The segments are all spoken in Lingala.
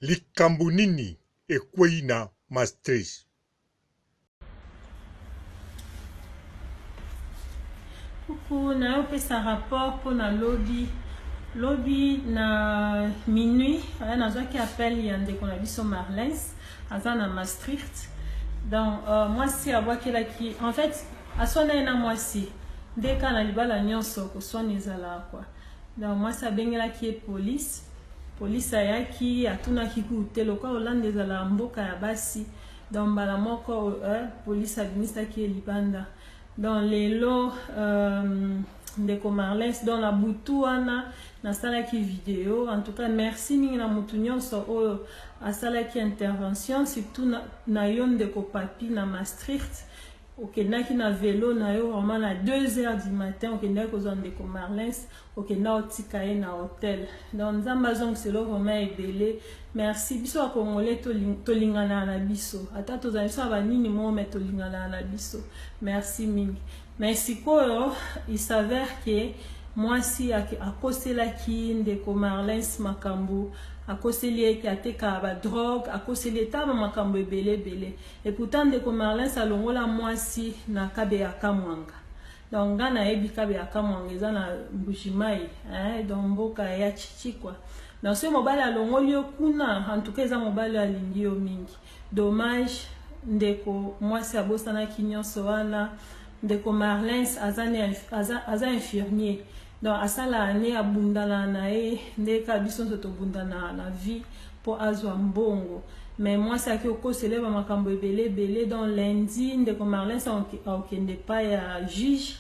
Likambo nini ekweyi na Maastricht? Coucou, nayo pesa rapport pona lobi lobi na minuit eh, nazwaki appel ya ndeko na biso Marlens aza na Maastricht donc euh, mwasi abwakelaki en fait aswana ye na mwasi nde kaka na libala nyonso koswana ezalaka kwa donc mwasi abengelaki ye police police ayaki atunaki kutu te lokola Hollande ezalaka mboka ya basi Donc mbala moko eh, police abimisaki ye libanda. Donc lelo euh, ndeko Marlens donc na butu wana nasalaki video en tout cas merci mingi na mutu nyonso oyo asalaki intervention surtout na, na yo ndeko Papi na Maastricht okendaki na velo na yo vraiment na 2 heures du matin okendaki kozwa ndeko Marlens okenda otika ye na hotel donc nzambe azongiselo vraiment ebele merci biso ba congolais tolinganaka na biso ata tozali biso na banini moko mais tolinganaka na biso merci mingi mais sikoyo il s'avère que mwasi akoselaki ndeko marlens makambo akoseli ye ke atekaka badrogue akoseli ye ta bamakambo ebele ebele et pourtant ndeko marlens alongola mwasi na kabeya kamwanga Donc nga nayebi kabeya kamwanga eza na mbujimayi hein donc mboka ya chichi quoi. Donc soki mobali alongoli yo kuna en tout cas eza mobali oyo alingi yo mingi. Dommage ndeko mwasi abosanaki nyonso wana ndeko Marlens aza ne aza, aza infirmier donc asalaka ne abundana na ye nde kaka biso nyonso tobundana na vie mpo azwa mbongo mais mwasi aki okosele ba makambo ebele ebele donc lundi ndeko Marlens akokende epai ya juge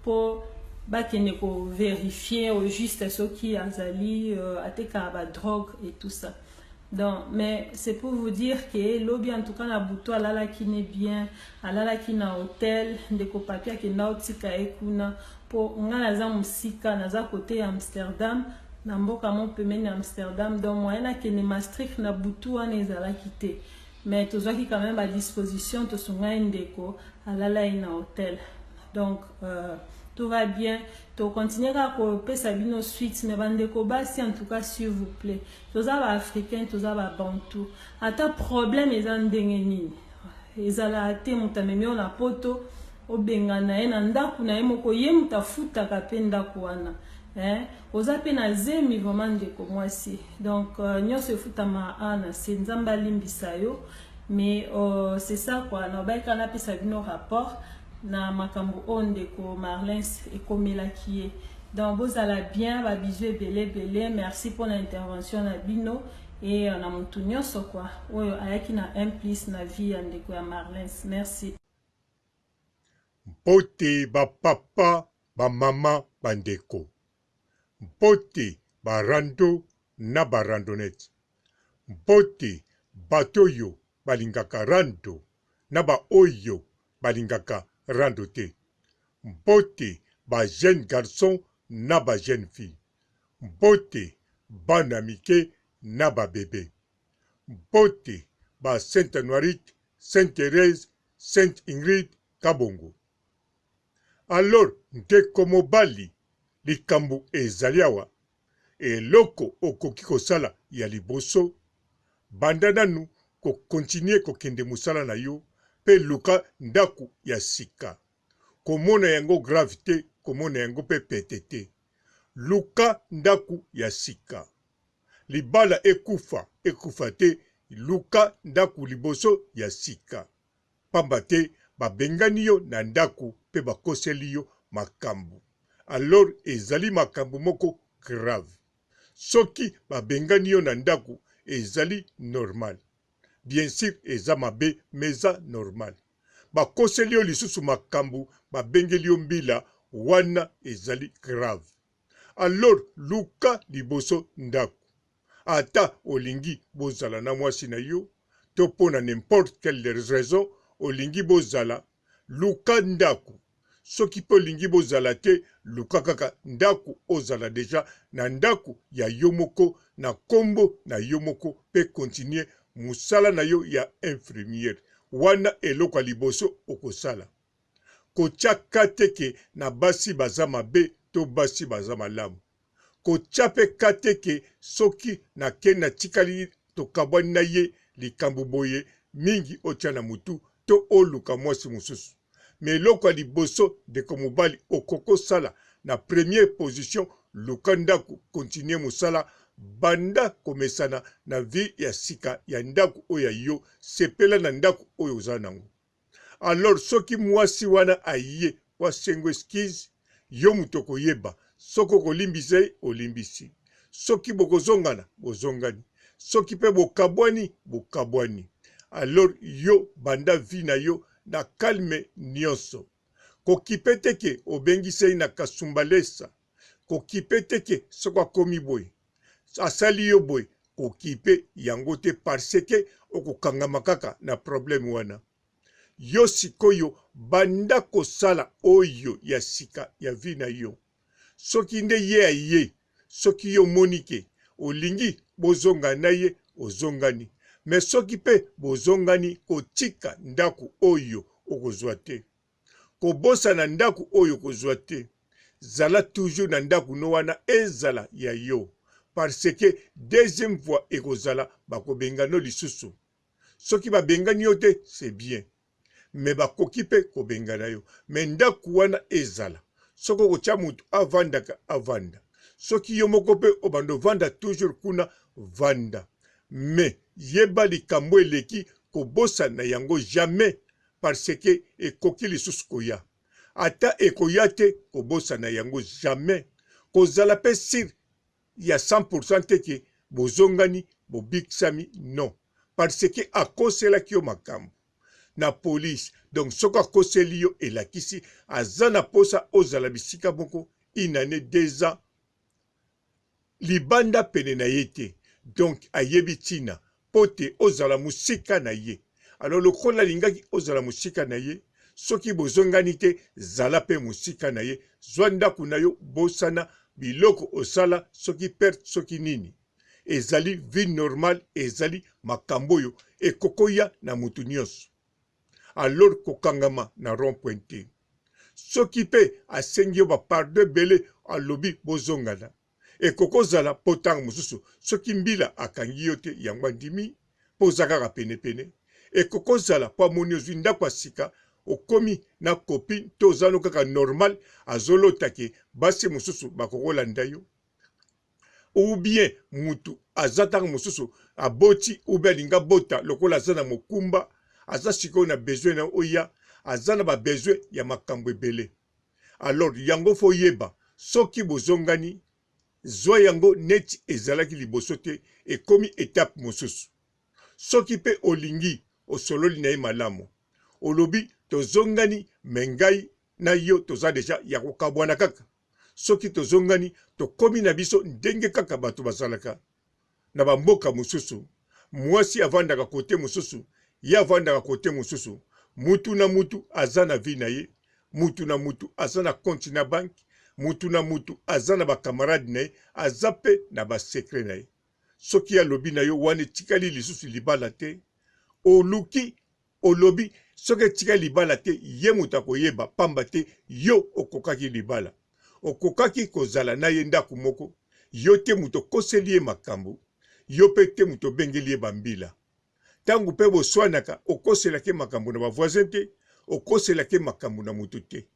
mpo bakende ko verifier au juste soki azali euh, atekaka ba drogue et tout ça donc mais c'est pour vous dire que lobi en tout cas na butu alalaki ne bien alalaki na hotel ndeko papi akenda otika ye kuna mpo ngai naza mosika naza kote ya Amsterdam na mboka mo pembeni ya Amsterdam donc moyen nakende Maastricht na butu wana ezalaki te mais tozwaki quand même ba disposition tosunga ye ndeko alala ye na hotel donc euh, tout va bien tokontinue kaka kopesa bino suite mais bandeko basi en tout cas s'il vous plaît toza ba africain toza ba bantu ata problème eza ndenge nini ezalaka te moto amemi yo na poto obengana ye na ndako na ye moko ye moto afutaka mpe ndako wana eh? oza mpe na zemi vraiment ndeko mwasi donc euh, nyonso efutama a na se nzambe alimbisa yo mais euh, c'est ça quoi nalobaki kaka napesa bino rapport na makambo oyo ndeko marlins ekomelaki ye donc bozala bien babizu ebele ebele merci mpona intervention na bino et euh, na motu nyonso quoi oyo ayaki na un plus na vie ya ndeko ya marlins merci Mbote ba papa, ba mama, ba ndeko. Mbote ba rando na ba randonnette. Mbote bato oyo balingaka rando na ba oyo balingaka rando te. Mbote ba jeunes garçons na ba jeunes filles. Mbote bana mike na ba bebe. Mbote ba Sainte Anuarite, Sainte Therèse, Sainte Ingrid Kabongo. Alors ndeko mobali likambo ezali awa eloko okoki kosala ya liboso banda nanu ko continuer kokende mosala na yo pe luka ndaku ya sika. Komona yango grave te komona yango pe pete te. Luka ndaku ya sika. Libala ekufa ekufa te luka ndaku liboso ya sika. Pamba te babengani yo na ndaku pe bakoseli yo makambu. Alors ezali makambu moko grave. Soki babengani yo na ndaku ezali normal. Bien sur eza mabe mais eza normal. Bakoseli yo lisusu makambu babengeli yo mbila wana ezali grave. Alors luka liboso ndaku. Ata olingi bozala na mwasi na yo to mpo na n'importe quelle raison olingi bozala, luka ndaku. Soki mpe olingi bozala te, luka kaka ndaku ozala dejà na ndaku ya yo moko na kombo na yo moko mpe continuer musala na yo ya infirmière. Wana eloko ya liboso okosala. Kotia cas te ke na basi baza mabe to basi baza malamu. Kotia pe cas te ke soki na ke na tikali tokabwani na ye likambo boye mingi otia na mutu to oluka mwasi mosusu. Mais eloko ya liboso ndeko mobali okoki osala na première position luka ndaku continuer musala banda komesana na vie ya sika ya ndaku oyo ya yo sepela na ndaku oyo oza nango. Alors soki muasi wana aye po asengo excuse yo mutu okoyeba soki okolimbisa ye olimbisi soki bokozongana bozongani soki pe bokabwani bokabwani alors yo banda vie na yo na calme nionso kokipe te ke obengisa ye na kasumbalesa kokipe te ke soki akomi boye asali yo boye kokipe yango te parce que okokangama kaka na problème wana yo sikoyo banda kosala oyo ya sika ya vie na yo soki nde ye aye soki yo omoni ke olingi bozonga na ye ozongani mais soki pe bozongani kotika ndaku oyo okozua te Kobosana ndaku oyo okozua te. Zala toujours na ndaku no wana ezala ya yo parce que deuxième fois ekozala bakobengano lisusu. Soki babengani yo te c'est bien mais bakoki pe kobengana yo mais ndaku wana ezala soki okotia mutu avandaka avanda soki yo moko pe obanda ovanda toujours kuna vanda mais yeba likambo eleki kobosana yango jamais parce que ekoki lisusu koya ata ekoya te kobosana yango jamais kozala pe sur ya 100% te ke bozongani bobikisami non parce que akoselaki yo makambo na police donc soki akoseli yo elakisi aza na posa ozala bisika moko une annee 2 ans libanda pene na ye te donc ayebi tina po te ozala musika na ye alors lokola alingaki ozala musika na ye soki bozongani te zala pe musika na ye zwa ndaku na yo bosana biloko osala soki perte soki nini ezali vie normale ezali makambo oyo ekokoya na mutu nionso alors kokangama na rond point te soki pe asengi yo ba pardon ebele alobi bozongana ekoki ozala po tango mosusu soki mbila akangi yo te yango andimi po oza kaka pene pene ekoki ozala po amoni ozwi ndako ya sika okomi na copine to oza no kaka normal azolota ke basi mosusu bakoki kolanda yo ou bien mutu aza ntango mosusu aboti ou bien alingi abota lokola aza na mokumba aza sikoyo na besoin na oya aza na ba besoin ya makambo ebele alors yango fo oyeba soki bozongani zwa yango neti ezalaki liboso te ekomi etape mosusu soki pe olingi osololi na ye malamu olobi tozongani me ngai na yo toza deja ya kokabwana kaka soki tozongani tokomi na biso ndenge kaka bato bazalaka na ba mboka mosusu muasi avandaka cote mosusu ye avandaka cote mosusu mutu na mutu aza na vie na ye mutu na mutu aza na compte na banque mutu na mutu aza na ba camarade na ye aza pe na ba secret na ye soki alobi na yo wana etikali lisusu libala te oluki Olobi soki etikali libala te ye moto akoyeba pamba te yo okokaki libala. Okokaki kozala na ye ndako moko, yo te moto okoseli ye makambo, yo pe te moto obengeli ye ba mbila. Tango pe boswanaka okoselaka ye makambo na ba voisins te, okoselaka ye makambo na moto te.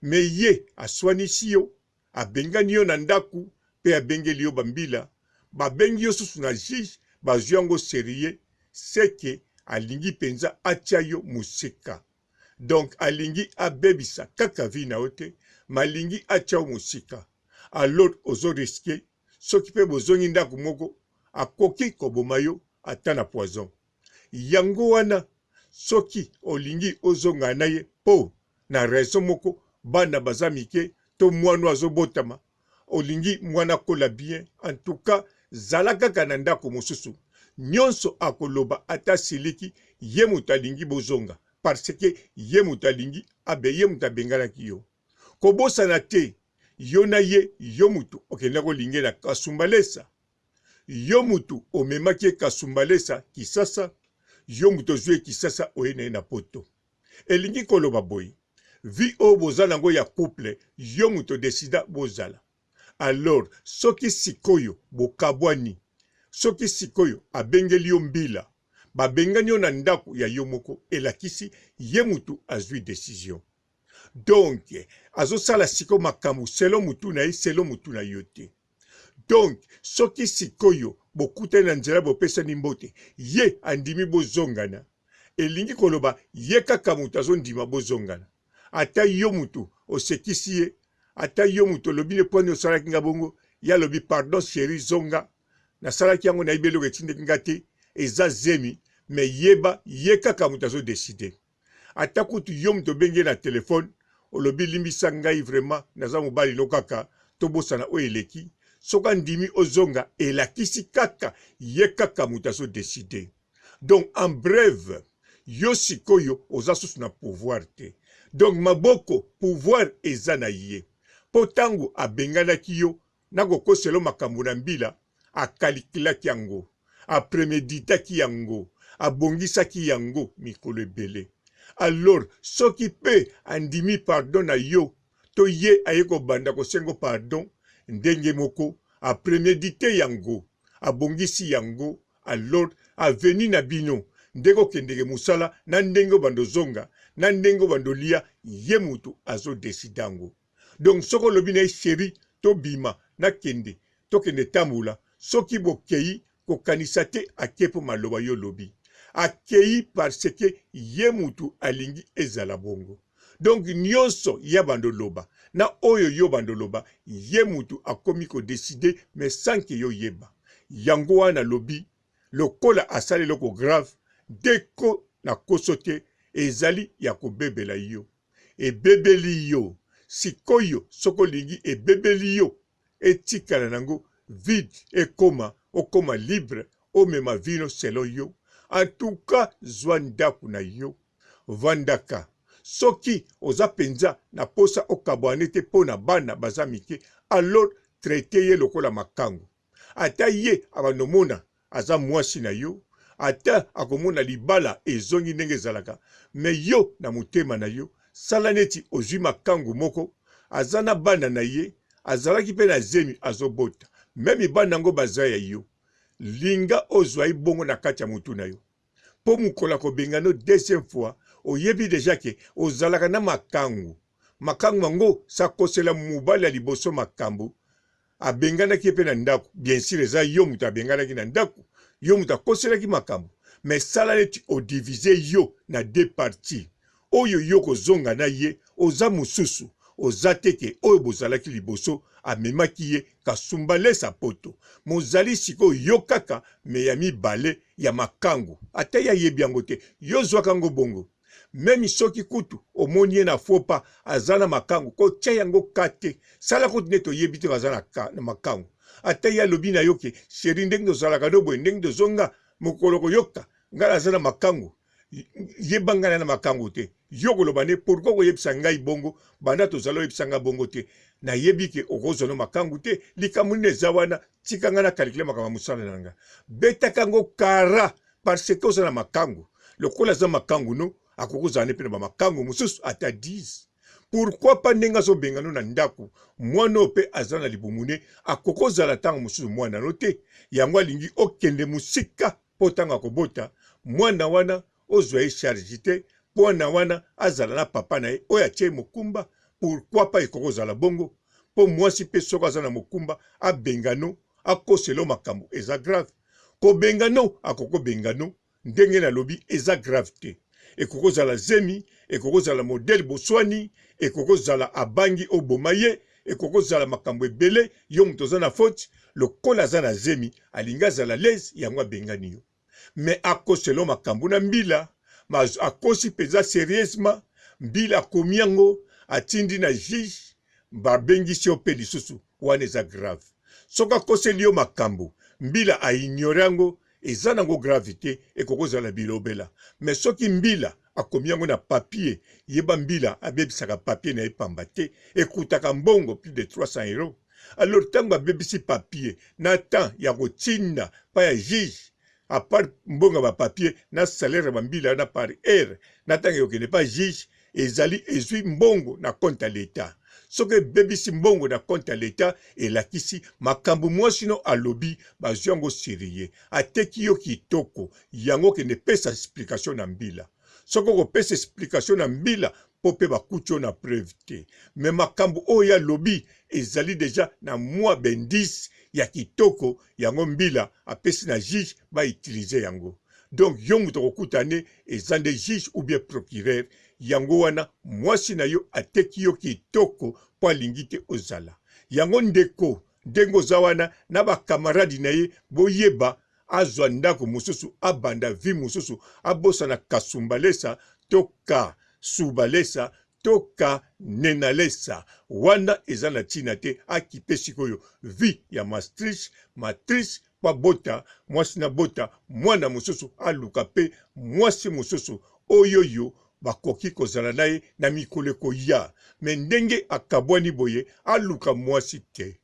Mais ye aswanisi yo Abengani yo na ndaku pe abengeli yo ba mbila, babengi yo susu na juge bazui yango serieux ce que alingi penza atia yo musika. Donc alingi abebisa kaka vie na yo te mais alingi atia yo musika. Alors ozo risquer soki pe bozongi ndaku moko akoki koboma yo ata na poison. Yango wana soki olingi ozongana na ye po na raison moko bana baza mike to muana oyo azo botama olingi muana akola bien en tout cas zala kaka na ndako mosusu nionso akoloba ata asiliki ye moto alingi bozonga parce que ye moto alingi abe ye moto abenganaki yo kobosana te yo na ye yo moto okenda kolinge na kasumbalesa yo mutu omemaki ye kasumbalesa kisasa yo moto ozwi ye kisasa oye na ye na poto Elingi koloba boye, vie oyo boza nango ya couple yo mutu o decida bozala alors soki sikoyo bokabwani. Soki sikoyo abengeli yo mbila, babengani yo na ndako ya yo moko, elakisi ye mutu azui decision. Donc azosala sikoyo makambo selon mutu na ye, selon mutu na yo te. Donc soki sikoyo bokutani na nzela bopesani mbote, ye andimi bozongana, elingi koloba ye kaka mutu azondima bozongana. Ata yo mutu osekisi ye, ata yo mutu olobi ne pwani osalaki nga bongo, ye alobi pardon cherie zonga, nasalaki yango nayebi eloko etindaki nga te, eza zemi, mais yeba ye kaka mutu azo decider. Ata kutu yo mutu obengi ye na telephone olobi limbisa ngai vraiment naza mobali no kaka tobosana oyo eleki, soki andimi ozonga elakisi kaka ye kaka mutu azo decider. Donc en breve yo sikoyo oza susu na pouvoir te donc maboko pouvoir eza na ye po tangu abenganaki yo nako koselo makambu na mbila a calculaki yango a premeditaki yango abongisaki yango mikolo ebele alors soki pe andimi pardon na yo to ye aye kobanda kosengo pardon ndenge moko a premedite yango abongisi yango Alors avenue na bino ndenge okendeke musala na ndenge obanda ozonga na ndenge obanda olia ye mutu azo decide yango donc soki olobi na ye cherie tobima nakende tokende tambola soki bokeyi kokanisa te ake po maloba yo olobi akeyi parce que ye mutu alingi ezala bongo donc nionso ye abanda oloba na oyo yo obanda oloba ye mutu akomi ko decide mais sans que yo oyeba yango wana nalobi lokola asali eloko grave ndeko na koso te ezali ya kobebela yo ebebeli yo sikoyo soki olingi ebebeli yo etikala nango vide ekoma okoma libre omema vino selon yo en tout cas zua ndaku na yo vandaka soki oza penza na posa okabwane te po na bana baza mike alors traite ye lokola makangu ata ye abanda omona aza muasi na yo ata akomona libala ezongi ndenge ezalaka mais yo na motema na yo sala neti ozui makangu moko aza na bana na ye azalaki pe na zemi azobota meme bana yango baza ya yo linga ozua ye bongo na kati ya mutu na yo po mukolo akobengana yo deuxième fois oyebi dejà ke ozalaka na makangu makangu yango sakosela mobali ya liboso makambu abenganaki ye pe na ndaku bien sur eza yo mutu abenganaki na ndaku yo mutu akoselaki makambu mais sala neti o divise yo na deux parties oyo yo okozonga na ye oza mususu oza te ke oyo bozalaki liboso amemaki ye kasumbalesa poto mozali sikoyo yo kaka me ya mibale ya makangu ata ye ayebi yango te yo zwaka ngo bongo meme soki kutu omoni ye na faux pas aza na makangu kotia yango ka te sala kutu neti oyebi te aza na, ka, na makangu ata ye alobi na yo ke sheri ndenge tozalaka no boye ndenge tozonga mokolo koyoka ngai naza na makangu yeba ngai na makangu te yo koloba nde pourkoi koyebisa ngai bongo banda tozala oyebisa ngai bongo te nayebi ke okozwa no makangu te likambo nini eza wana tika ngai na kalikile makambo ya mosala na ngai betaka yango kara parce que oza na makangu lokola aza makangu no akoki kozala ne mpe na bamakangu mosusu ata 10 pourquoi pas ndenge azobenga no na ndako mwana oyo mpe aza na libumu ne akoki kozala ntango mosusu mwana no te yango alingi okende mosika mpo ntango akobota mwana wana ozwa ye charge te mwana wana azala na papa na ye oyo atie mokumba pourquoi pas ekoki kozala bongo mpo mwasi mpe soko aza na mokumba abengano akoselo makambo eza grave Kobengano akoki kobengano ndenge nalobi eza grave te ekoki kozala zemi ekoki kozala modele boswani ekoki kozala abangi oboma ye ekoki kozala makambo ebele yo moto oza na faute lokola aza na zemi alingi azala lese yango abengani yo me akoselo makambo na mbila akosi mpenza serieusement mbila akomi yango atindi na juge babengisi yo mpe lisusu wana eza grave soki akoseli yo makambu mbila a ignore yango eza nango grave te ekoki kozala bilobela mais soki mbila akomi yango na papier yeba mbila abebisaka papier na ye pamba te ekutaka mbongo plus de 300 euros alors ntango abebisi papier na temps ya kotinda pa ya juge à part mbongo ya ba papier na salaire ya ba mbila wana par heure na ntango ekokende pa juge ezali ezwi mbongo na compte ya l'etat. Soki ebebisi mbongo na compte ya l'etat, elakisi makambo mwasi no alobi bazwi yango serieux. Ateki yo kitoko, yango kende pesa explication na mbila. Soki okopesa explication na mbila mpo mpe bakuti yo na preuve te. Mais makambo oyo ye alobi ezali dejà na mua b'indices ya kitoko, yango mbila apesi na juge ba utiliser yango. Donc yo moto okokuta nde eza nde juge ou bien procureur, yango wana mwasi na yo ateki yo kitoko mpo alingi te ozala. Yango ndeko ndenge oza wana na ba camarades na ye boyeba azwa ndako mosusu abanda vie mosusu abosana kasumbalesa to kasubalesa to kanenalesa wana eza na tina te akipe sikoyo vie ya mastriche matrice po abota mwasi na bota mwana mosusu aluka pe mwasi mosusu oyoyo bakoki kozala na ye na mikolo ekoya me ndenge akabwani boye aluka mwasi te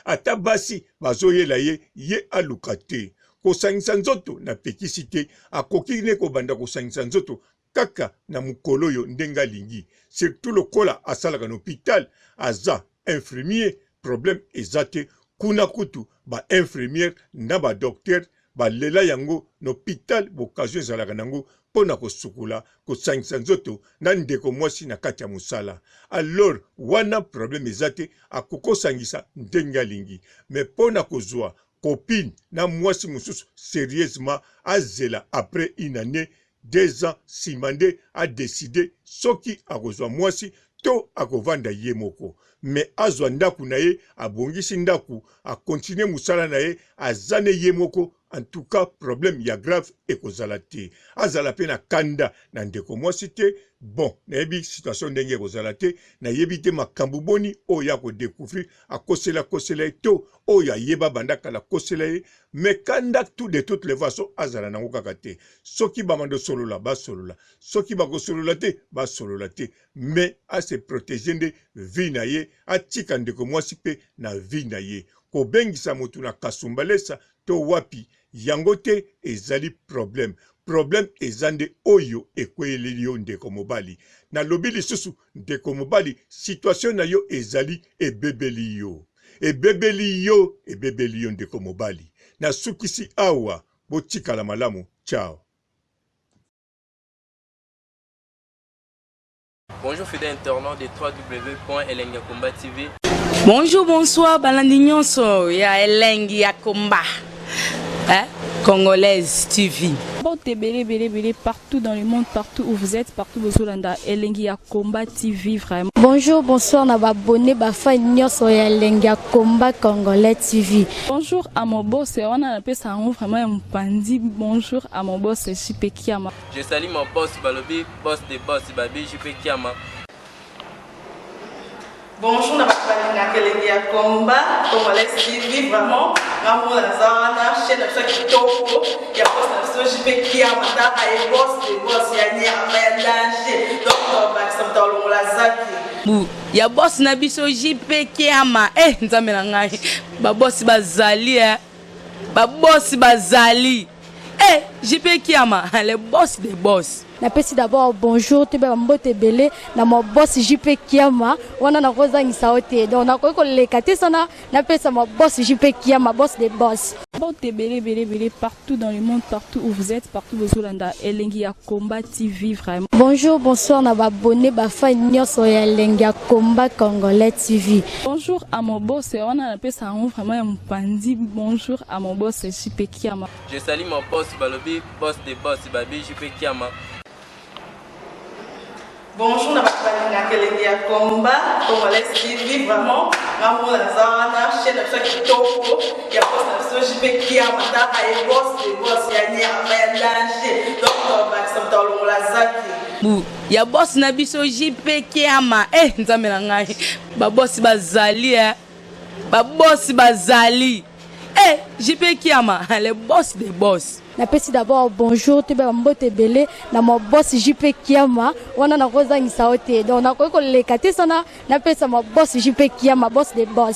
Ata basi bazoyela ye, ye aluka te. Kosangisa nzoto napekisi te, akoki ne kobanda kosangisa nzoto kaka na mokolo oyo ndenge alingi. Surtout lokola asalaka na hopital, aza infirmier, problème eza te. Kuna kutu ba infirmières na ba docteurs balela yango na hopital, b'occasion ezalaka nango mpo na kosukola, kosangisa nzoto na ndeko mwasi na kati ya mosala. Alors wana problème eza te, akoki kosangisa ndenge alingi. Mais mpo na kozua copine na mwasi mosusu serieusement, azela après une annee, 2 ans sima nde a decider soki akozua mwasi to akovanda ye moko. Mais azua ndaku na ye, abongisi ndaku, a continuer mosala na ye, aza ne ye moko, en tout cas problème ya grave ekozala te. Azala pe na kanda na ndeko mwasi te. Bon, nayebi situation ndenge ekozala te, nayebi te makambo boni oyo ako decouvrir, akosela kosela ye to oyo ayeba banda kala akosela ye, mais kanda tout de toutes les façons azala nango kaka te. Soki babanda solola basolola, soki bakosolola te basolola te, mais a se proteger nde vie na ye, atika ndeko mwasi pe na vie na ye. Kobengisa motu na kasumbalesa to wapi yango te ezali problème. Problème eza nde oyo ekweyeleli yo ndeko mobali. Nalobi lisusu ndeko mobali, situation na yo ezali ebebeli yo. Ebebeli yo, ebebeli yo ndeko mobali. Nasukisi awa, botikala malamu, ciao. Bonjour fidèles internautes de www.elengiyakomba TV. Bonjour, bonsoir, balandi nyonso ya Elengi ya Komba. Hein? Congolaise TV. Mbote ebele ebele ebele partout dans le monde, partout où vous êtes, partout bozolanda Elengi ya Combat TV vraiment. Bonjour, bonsoir na ba abonné ba fan nyonso ya Elengi ya Combat Congolais TV. Bonjour à mon boss, wana napesa yango vraiment ya mopanzi. Bonjour à mon boss JP Kiama. Je salue mon boss balobi boss de boss babi JP Kiama. Bonjour na bato balingaka elengi ya combat congolais TV vraiment nga moko naza wana chaîne na biso ya kitoko ya boss na biso JP Kiama taka ye boss de boss ya nyama ya danger donc tobakisa moto alongola zaki Bu ya boss na biso JP Kiama eh nzambe na ngai ba boss bazali eh ba boss bazali eh JP Kiama le boss des boss. Napesi d'abord bonjour toyeba ba mbote ebele na ma boss JP Kiama wana nakozangisa yo te donc nakoki koleka te sana napesa ma boss JP Kiama boss des boss. Mbote ebele ebele ebele partout dans le monde, partout où vous êtes, partout bozolanda Elengi ya Combat TV vraiment. Bonjour, bonsoir na ba abonné ba fan nyonso ya Elengi ya Combat Congolais TV. Bonjour à mon boss, wana napesa yango vraiment ya mopanzi. Bonjour à mon boss JP Kiama. Je salue mon boss balobi boss de boss babi JP Kiama. Bonjour na bato balingaka elengi ya combat congolais TV vraiment nga moko naza wana chaîne na biso ya kitoko ya boss na biso JP Kiama taka ye boss de boss ya nyama ya danger donc tobakisa moto alongola zaki Bu ya boss na biso JP Kiama eh nzambe na ngai ba boss bazali eh ba boss bazali eh JP Kiama le boss des boss. Napesi d'abord bonjour toyeba ba mbote ebele na ma boss JP Kiama wana nakozangisa yo te donc nakoki koleka te sana napesa ma boss JP Kiama boss des boss.